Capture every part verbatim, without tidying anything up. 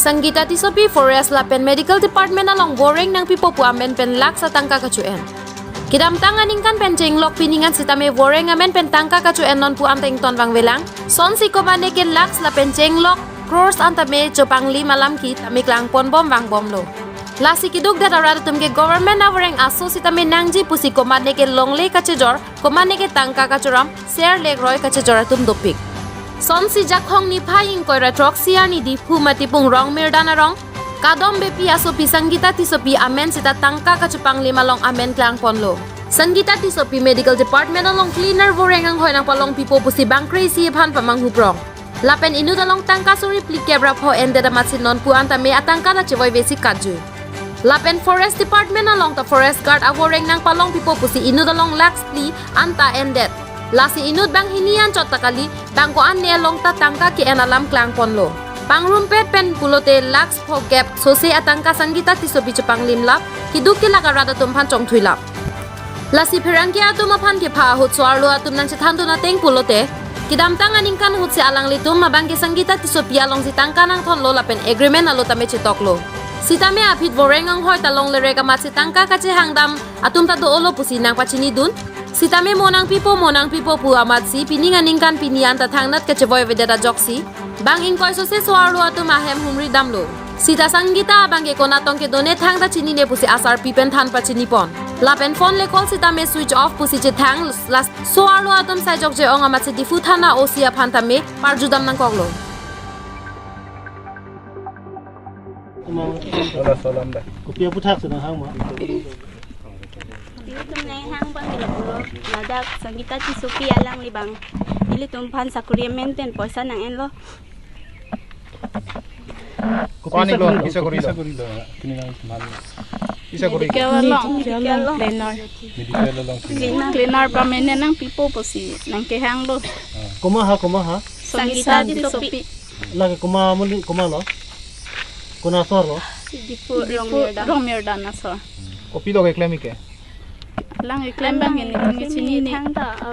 Sangita Tissopi Forest lapen Medical Department along voreng nangpipo pu amen pen lakhs atangka kacho-en. Kedamtang aningkan pen chenglok pining an sitame voreng amen pen tangka kacho-en non pu anta ington vangvelang. Sonsi komatne ke lakhs lapen chenglok crores anta me chopanglim alam ke tame klangponbom vangbomlo. Lasi keduk det arat atum ke government avoreng aso sitame nangji pusi komatne ke longle kachejor, komatne ke tangka kachoram, ser lekroi kachejor atum dopik. Sonsi Jakhong niphai ingkoi ra throksi arni Diphu Matipung Rongmirdan arong Kadom Beypi asopi Sangita Tissopi amen sita tangka kachopanglim along amen klangponlo. Sangita Tissopi Medical Department along cleaner voreng anghoi nangpalongpipo pusi bangkre isi aphan pamanghuprong. Lapen inut along tangka suri phlikep ra pho endet amatsi non pu anta me atangka ta chevoivesi katjui. Lapen Forest Department along ta Forest Guard avoreng nangpalongpipo pusi inut along lakhs phli anta endet. Lasi inut banghini anchot ta kali, bang ko-an ne along ta tangka ke-en alam klangponlo. Pangrumpet pen pulote lakhs phokep sose atangka Sangita Tissopi chopanglimlap, keduk kelak arat atum aphan chongthuilap. Lasi pherangke atum aphan kepha ahut so-arlo atum nangchethandun ateng pulote, kedamtang aningkan ahutsi alanglitum abang ke Sangita Tissopi alongsi tangka nangthonlo lapen agreement alo tame chetoklo. Sitame aphi voreng anghoi ta longlerek amatsi tangka kachehangdam atum ta do-olo pusi nangpachinidun. Sitame mo nangpipo, mo nangpipo pu amatsi pining aningkan pini anta thangnat kachevoivedet ajoksi bang ingkoi sose so-arlo atum ahem humridamlo. Sita Sangita abang ke konatong kedone thangta chinine pusi asarpi pen than pachinipon. Lapen phone le call sitame switch off pusi chethang, lasi so-arlo atum sai jokje-ong amatsi Diphu thana O C aphan tame parjudam nangkoklo. Solam, solam dah. Kopi aputhaksi nanghang ma? Ilitum nanghang abang ke lapulo, ladak Sangita Tissopi alangli abang ilitum aphan sakori amen pen poisa nang-enlo. Kopi aning lo, sakori lo? Kopi sakori lo? Kini nang teman. Kopi sakori? Medical along. Medical along. Cleaner. Medical along cleaner. Cleaner. Cleaner permanent nangpipo pusi nangkehanglo. Ah. Komat ha, komat ha? Sangita Tissopi. Lake komat amonit, komat lo? Konat asor lo? Diphu Rongmirdan. Rongmirdan asor. Kopilo keklem ke? Alang keklem abang ke netum ke chinine.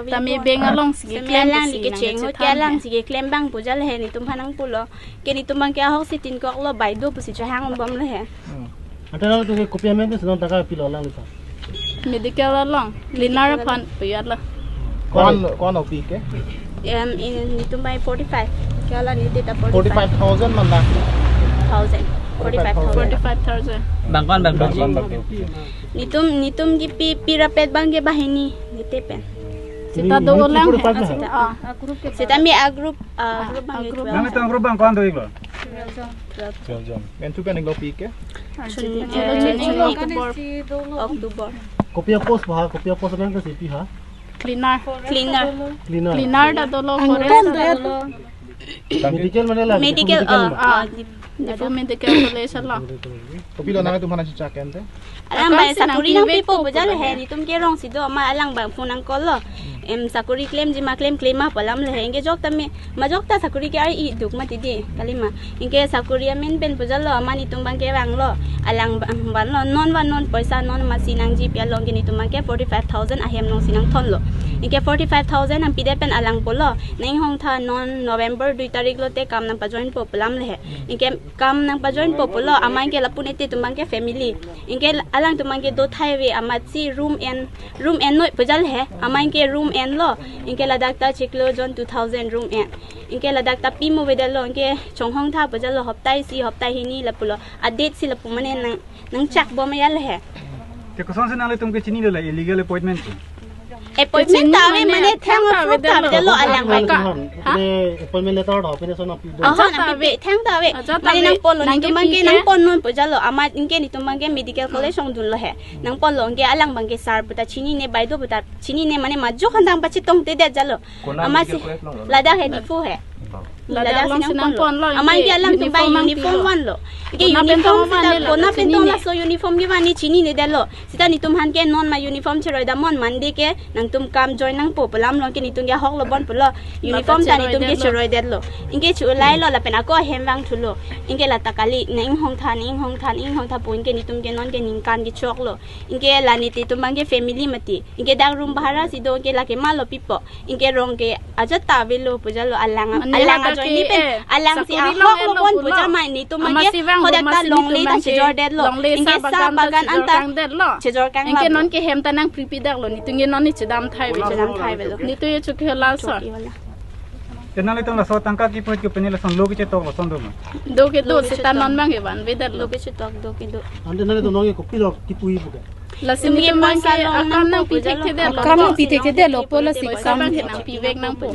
Tame bank alongsi keklem pusi nangkachethan ke. Alangsi keklem abang pu jal he netum aphan nangpulo. Ke netum abang ke ahoksi tinkoklo, bai do pusi chehang bomlo he. Hmm. Ante nangtum ke kopi amen pen si non tangka pilo alangliphan? Medical along, cleaner aphan pu jal lo. Ko-an, ko-an O P ke? Em, in, netum abang forty-five. Ke alanglitum ta forty-five. Forty-five thousand man na? Thousand. Forty-five thousand. Forty-five thousand. Bang ko-an bang? Bang ko-an bang? Netum, netum kipi, pi rapet abang ke banghini, nete pen. Sita do ulang he. Forty-five na? Ah. Sitame a-group, ah, group abang ke twelve. Nangtum a-group abang ko-an do-iklo? Twelve. Twelve jon. Mentu pen inglo pi ke? June, eh, June, October. October. Kopi a-post ba, kopi a-post nangkasi pi ha? Cleaner. Cleaner. Cleaner. Cleaner ta dolo, forest ta dolo. Medical mane la? Medical, medical ah, ma? Ah, di, Diphu Medical College along. Kopilo nangtum aphan nangchechak ente? Alang abang ke sakori nangpipo pu jal he, netum ke rongsi do amat alang abang phone nang-call lo. Em, sakori klemji ma, klem, klem ma pu alam le he. Anke jok tame, majok ta sakori ke ar-i duk mati di, kalima. Anke sakori amen pen pu jal lo, amat netum abang ke vanglo. Alang abang vanlo, non van non poisa non amatsi nangji pi along ke netum abang ke forty-five thousand ahem alongsi nangthonlo. Anke forty-five thousand nangpidet pen alang pulo, nang-inghong tha, non November dui tarik lote kam nangpajoinpo pu alam le he. Anke kam nangpajoinpo pulo, amat anke lapu nete atum abang ke family. Anke alangtum abang ke do thai ave amatsi room en, room ennoi pu jal he, amat anke room enlo. Anke ladak ta chiklo jon two thousand room en. Anke ladak ta pimo avedetlo, anke chonghong tha pu jal lo, hopta isi, hopta hini lapulo. A-date si lapu mane nang, nangchak bom ajal he. Te kosonsi nanglitum ke chinilo la illegal appointment ke? Appointment ta ave mane thang thang ta avedetlo alang abang ke. Appointment letter do, appointment son api do. Aha, ajat ta ave. Nangpipe thang ta ave. Ajat ta ave. Mane nangponlo, netum abang ke nangpipe. Nangpon non pu jal lo, amat anke netum abang ke medical college ongdunlo he. Nangponlo, anke alang abang ke sir puta chinine, bai do puta chinine, mane majok han tang pachetongtedet jal lo. Kona amatsi medical college along lo? Ladak he, Diphu he. Oh. Ladak alongsi nangponlo. Amat anke alangtum abang uniform vanlo. Anke uniform sita kona pen tong laso uniform kevan ne chininedetlo. Sita netum aphan ke non ma uniform cheroidam non, Monday ke nangtum kam join nangpo pu alam lo, anke netum ke ahok lo bon pulo. Uniform ta netum ke cheroidetlo. Anke chulailo lapen ako ahem vangthulo. Anke lata kali, nang-inghong tha, nang-inghong tha, nang-inghong tha pu, anke netum ke non ke ningkan kechoklo. Anke la netum abang ke family mati. Anke dak room bhara si do, anke lake malo pipo. Anke rong ke ajat ta avelo pu jal lo, alang, mane alang ajat Ni pen eh, alang si sakori ahok long lo en pon pulo. Puja mai netum ama ke si vang hodak ma ta si longle netum ta ke chejor det lo. Longle ingke sa sa bagan ta bagan chejor anta kang det lo. Chejor kang ingke lo. Non ke hem ta nangpipi dak lo. Netum ke non ni chedam thai ve. Chedam thai ve lo. Netum ye chokhe la so. Chokhe la. Te nanglitum laso tangka kipu ke pini lason lo kechetok lason do ma? Do ke do, do seta kechetok. Non bang ke vanve det lo. Do kechetok, do kedo. Ante nanglitum non ke kopilo kipu-i pu ke? Lasi netum ke netum bang ke poisa long akam nangpo nangpi puja lo. Thekthedet lo. Akam nangpi thekthedet lo, po lasi poisa kam bang ke nangpivek nangpo.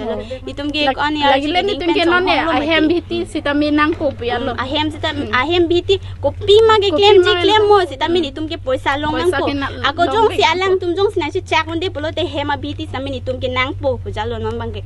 Netum ke lagi, kon ya lagi le netum ke non ya, ahem bhiti sitame nangpo pu ya lo. Ahem sita, ahem bhiti kopi ma ke kopi klem ji ma klem mo sitame netum ke poisa long poisa nangpo. Ke na-, ako long jongsi pik alangtum jongsi nangchechak unde pulote hem abhiti sitame netum ke nangpo puja lo non bang ke.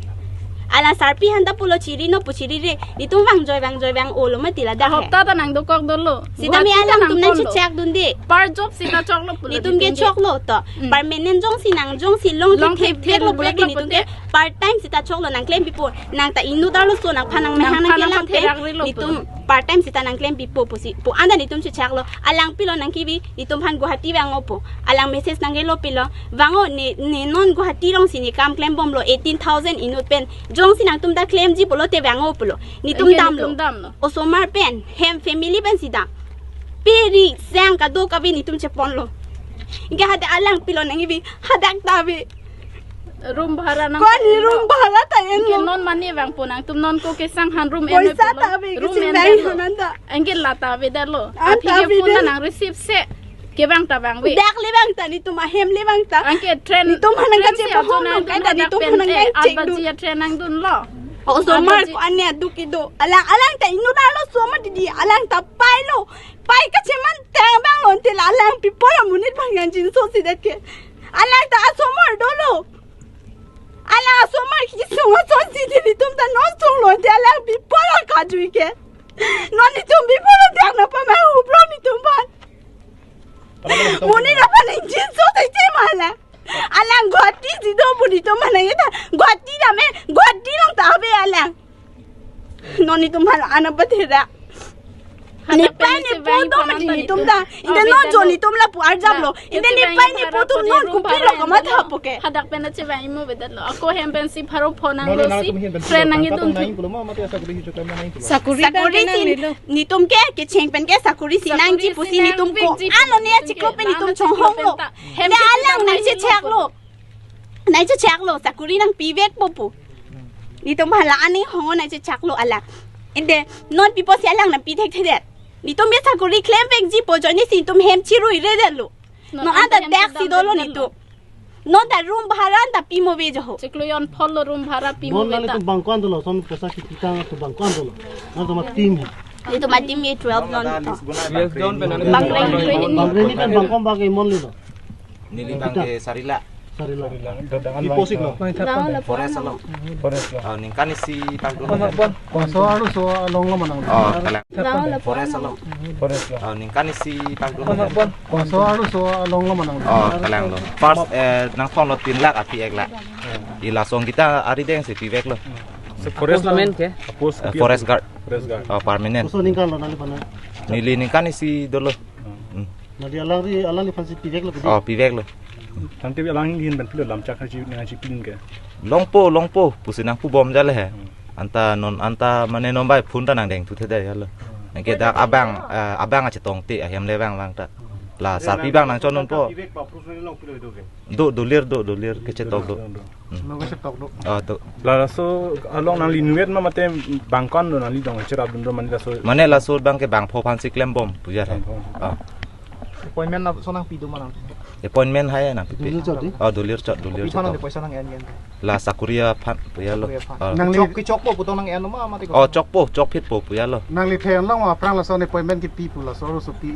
Alang sarpi han ta pulo chiri no pu chiri re. Netum vangjoi vangjoi vang-o lo mati ladak he. Ahopta ta nangdokok dolo. Sitame Guwahati ta alangtum nangkon lo. Nangchechak dunde. Part job sita choklo pulo netum ke netum ke. Choklo to. Mm. Permanent jongsi nang jongsi long long thekthek thekthek lo pulo thekthek netum ke lo pulote. Part time sita choklo nangklem pipo. Nang ta inut arloso nangphan nangmehang nangphan nangkelang nangphan pen therak rilo netum pulo. Part time sita nangklem pipo pusi. Pu anta netum chechak lo. Alang pilo nangkebi netum phan Guwahati vang-o pu. Alang message nangkelo pilo. Vang-o ne, ne non Guwahati alongsi ne kam klem bomlo eighteen thousand inut pen. Jongsi nangtum ta klemji pulote vang-o pulo. Netum ingke damlo. Netum damlo. Osomar pen, hem family pen si dam. Pe ri sang kado kave netum cheponlo. Ingke hadak alang pilo nangkebi, hadak ta ave. Room bhara nang. Kon room bhara ta en ingke lo. Non mane vangpo nangtum non ko kesang han room en poisa lo ta ave, room kecheng en dai lo. Hanan ta. Ingke la ta ave det lo. An aphi ta ke ave phone det. Nang receive se. Kevang ta vangve. Dak le vang ta netum ahem le vang ta. Anke train, netum hanang train kache si pohong ajo nang dun kai ta dak netum pen, hanang eh, kai chek dun. Abaji a train nangdunlo. Osomar abaji ko ane aduk kedo. Alang, alang ta inut arloso ma didi. Alang ta pailo. Pai kacheman tang bang lo ante la alang pi pora monit bang nganjinso si det ke. Alang ta asomar dolo. Alang asomar kisung asonsi di netum ta non sung lo ante alang pi pora kajui ke. Non netum pi pora dak nangpamai uplo netum ban. Monit aphan ingjinso thaite ma la. Alang Guwahati si do pu netum ma nang eta. Guwahati dam e, Guwahati along ta ave alang. Non netum hala ana pathera. Nepei nepo do ma di netum ta. Inde non jo netum lapu arjap lo. Inde nepei nepo atum non kopilo kamatha po ke. Hadak pen chevang imo vedet lo. Ako hem pen si pharo phone nang lo si. Friend nang idun. Sakori sakori si nang lelo. Netum ke kecheng pen ke sakori si nangji pusi netum ko. Ano ne chiklo pen netum chonghong lo. Hem ne alang nangchechak lo. Nangchechak lo, sakori nangpivek po pu. Netum hala aning hongo nangchechak lo alang. Inde, non pipo si alang nangpi thekthedet. Netum ke sakori klemvekji pu ajoine si netum hem chirui redet lo. Non anta dak si dolo netum. Non ta room bhara anta pimo ve jo ho. Chiklo jon phonlo room bhara pimo ve ta. Non nanglitum bang ko-an dolo, son poisa kipitang atum bang ko-an dolo. Non toma team he. Netum a team ke twelve non to. Bang reng reng. Bang reng ni pen bang ko-an bang ke mon lelo. Neli bang ke sari lakh. Sari lakh. Deposit lo. Forest along. Forest along. Oh, ningkan isi pangdun. Laso arloso along lo ma nang. Oh, kalang. Forest along. Forest along. Oh, ningkan isi pangdun. Laso arloso along lo ma nang. Oh, kalang lo. First, eh, nangthon lo tin lakh aphi ek lakh. Ila song kita arideng si pivek lo. Forest along. Apartment ke? Eh, forest guard. Forest guard. Oh, permanent. Koson ningkan lo nangli aphan? Neli ningkan isi dolo. Hmm. Nangli alangli, alangliphan si pivek lo pidi? Oh, pivek lo. Tangte alang hin pen pilo lamchak haji nangji pin ke. Longpo, longpo, pusi nangpubom jale he. Hmm. Anta non, anta mane non bai phone ta nangdeng thu theda ya lo. Hmm. Anke dak abang, eh, abang achetong te ahem le vang vang ta. Hmm. La sarpi bang nangchon non po. Pivek pa proof nangli long pilo do ke? Do, dolir, do, dolir, kechetok do. Do, do, do. Hmm. Nang kechetok do. Ah, do. Laso along nangli inutvet ma mate bang ko-an do nangli dong cherap dun do mane laso? Mane laso bang ke bang pho aphan si klembom puja hai. Bang pho. Ah. Appointment laso nangpi do ma nang? Appointment hai nangpipe. Dolir chot di? Ah, dolir chot, dolir chot. Kopi aphan poisa nang-en-en? La sakori aphan puja lo. Sakori aphan. Ah. Nangli chok, kechokpo pu tong nang-en ma mate ko? Oh, chokpo, chokphitpo puja lo. Nangli theng long aphrang laso appointment kipi pu laso arloso pi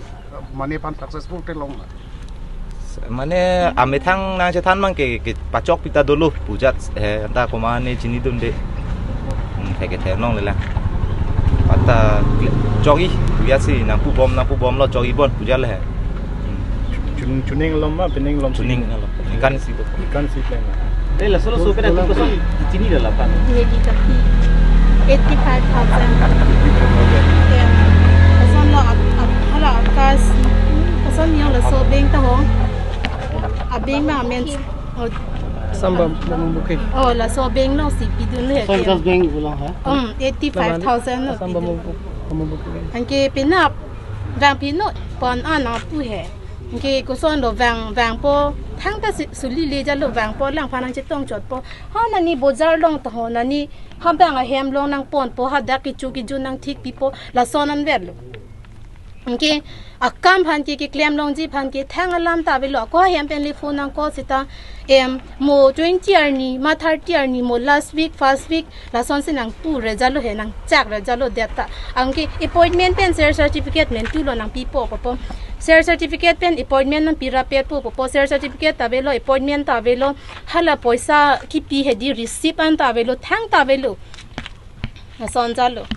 mane aphan successful te long la. Mane amethang nangchethan mang ke, kepachokpi ta dolo pujat he anta komat ne chinidunde. Hmm, he kethe long le la. Anta chok-i puja si nangpubom nangpubom lo chok-i bon puja le he. Hmm. Chun-, chuning lom ma, pining lom si? Chuning lom. Ningkan isi do. Ningkan isi plan. Eh, laso laso pen atum koson chini la lapan? Neli kapi eighty five thousand. Ya. Koson lo ap-, ap-, hala akas. Koson yo laso bank ta ho. A bank ma amen. Oh. Assam Bamboo Bouquet. Oh, laso bank alongsi pidunlo he. Assam Trust Bank along ha? Um, eighty-five thousand lo Assam pidun. Bamboo Bou-, Bamboo Bouquet. Anke penap vangpinot pon an nangpu he. Anke kosonlo vang, vangpo thangta si, suli le jalo vangpo, langphan nangchetong chotpo. Ha nani bojar along ta ho, nani ha bang ahem along nangponpo, hadak kecho kejun nangthik pipo, lason anverlo. Anke akam aphan ke, keklem longji aphan ke thang alam ta avelo. Ako ahem pen le phone nang call seta, em, mo twenty arni, ma thirty arni, mo last week, first week, lasonsi nangpu re jalo he, nangchak re jalo data. Anke appointment pen share certificate mentulo, nangpipo popo. Share certificate pen appointment nangpi rapetpo popo. Share certificate ta avelo, appointment ta avelo, hala poisa kipi hedi receipt an ta avelo, thang ta avelo. Lason jalo.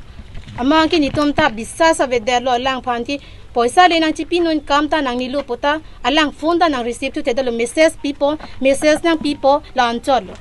Amat ke netum ta biswas avedetlo, alangphan ke poisa le nangchipinun, kam ta nangnelo pu ta, alang phone ta nang receive thuthedetlo, message pipo, message nangpipo, la-an chotlo.